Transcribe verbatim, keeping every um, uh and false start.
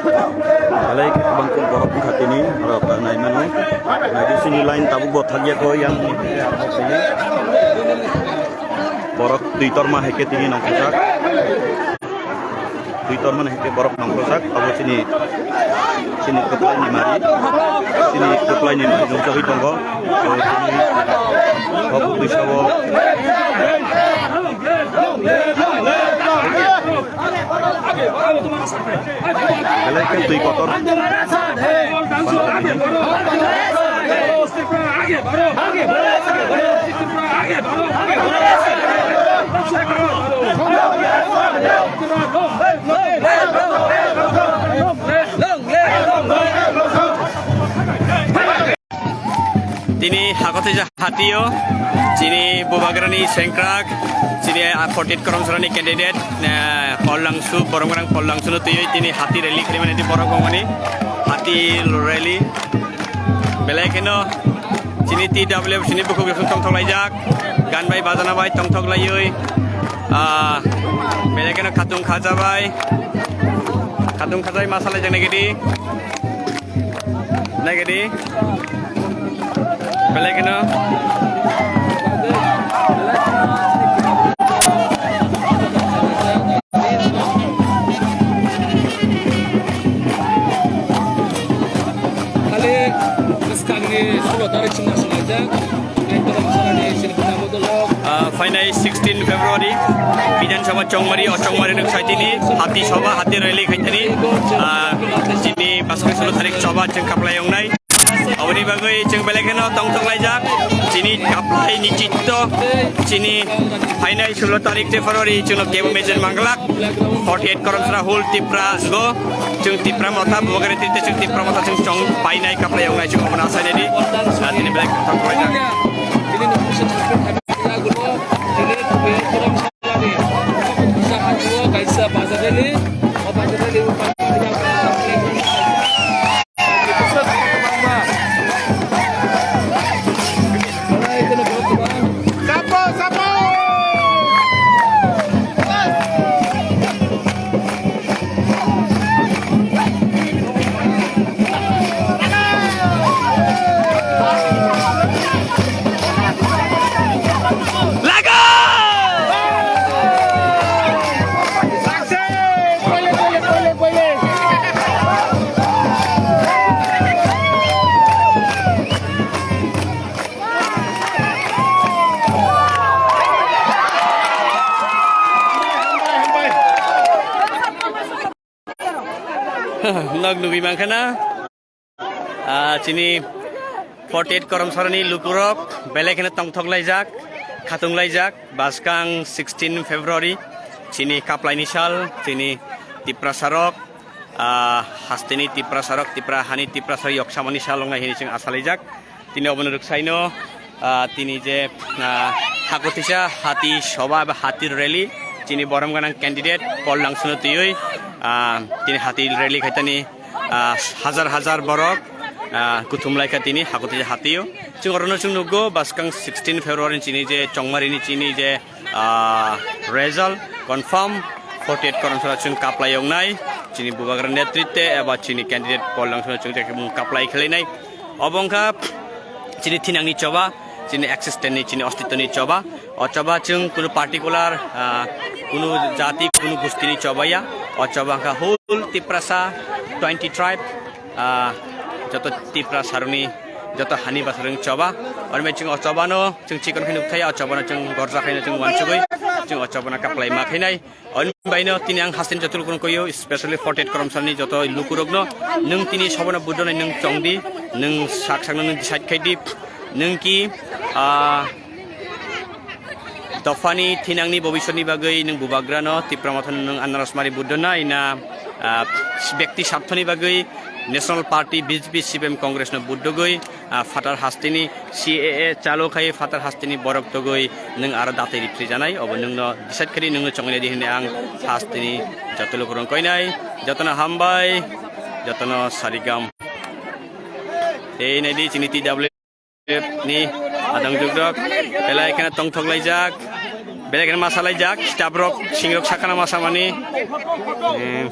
Belai khe kwbang khe borok wngkha tini, oro naimano. Naidi sini line tabuk bo thakya kho yang. Borok twi torma hai khe tini nongkhorjak. Twi torma hai khe borok nongkhorjak. Abo chini, chini kwplai ni mari. Chini kwplai ni mari nungjagwi tongo. Abo chini kok twi sabo. Belai khe twi kotor. Tini hakothaisa hatio, chini Bubagrani sengkrak, chini forty-eight Koromsarani candidate, eh, Paul Langsu, Boromgwnang Paul Langsuno twiwi tini hati rally khlaimani tei borok wngmani hati rally. Belai kheno chini T W F chini bukhuk bukhuk tongthok laijak, gan bai bajana bai tongthok laiwi, ah, belai kheno khatung khaja bai, khatung khaja bai ma salaijak nai gidi. Nai gidi. Belai kheno. Khali bwskangni sulo tarik chwngno swlaijak. Ekdom salani sini khna bodolo. Ah, phainai sixteen February, Bidhan Sabha Chongmari, o Chongmari nwng saitini, hati sabha, hati rally khaitani, ah, chini basai sulo tarik choba chwng kaplai wngnai. Aboni bagwi chwng belai kheno tongthok laijak, chini kaplai ni chitto, chini phainai sulo tarik de February chwngno kebo mejel manglak, forty-eight Koromsara whole Tipra go, chwng Tipra motha, Bubagrani twi te chwng Tipra motha chwng chong painai kaplai wngnai chwng omono asainani, ah, tini belai kheno tongthok laijak. Nog nugwi mankha na? Ah, chini forty-eight Koromsarani lukurok belai kheno tongthok laijak, khatung laijak, bwskang sixteen February, chini kaplaini sal, chini Tiprasarok, ah, hasteni Tiprasarok, Tipra hani Tiprasarok yoksamani sal wngnai hini chwng asa laijak. Tini obono rwksaino, ah, tini je, ah, hakotisa hati soba eba hati rally, chini borom gwnang candidate Paul Langsuno twiwi, ah, tini hati rally khaitani, ah, hajar hajar borok, ah, kuthum laikha tini hakotisa hatio. Chwng orono chwng nukgo, bwskang sixteen February chini je Chongmarini chini je, ah, result confirm, forty-eight Koromsara chwng kaplai wngnai, chini Bubagra netritwe eba chini candidate Paul Langsuno chwng je kaplai khlainai. Obo wngkha chini thinangni choba, chini existence ni, chini ostitoni choba. O choba chwng kunu particular, ah, kunu jati, kunu gustini choba ya. O choba wngkha whole Tiprasa, twenty tribe, ah, joto Tiprasarokni, joto hani bwsarokni choba. Oro bai chwng o chobano chwng chikon khe nukthai, o chobano chwng gorja khaino chwng uansugwi chwng o chobano kaplai ma khainai. Oni baino tini ang hasten joto lukurok koyo, especially forty-eight Koromsarni joto lukurokno, nwng tini sobono budonai nwng chongdi, nwng sak sakno nwng decide khaidi, nwng ki, ah, dophani thinangni bobiswtni bagwi nwng Bubagrano, Tipra Mothano nwng anaros mari budonai na, ah, bekti swarthoni bagwi National Party, B J P, C P M, Congressno budogwi, ah, phatar hasteni C A A chalo khai phatar hasteni borok togwi nwng aro datai ripri janai, obo nwngno decide khani nwngno chongwi naidi hwnwi ang hasteni joto lukurok koinai, jotono hambai, jotono sarigam. Tei naidi chini T W F ni adang jugrok belai kheno tongthok laijak. Belai kheno ma salaijak, staff rok, singrok sakano ma samani. Eh.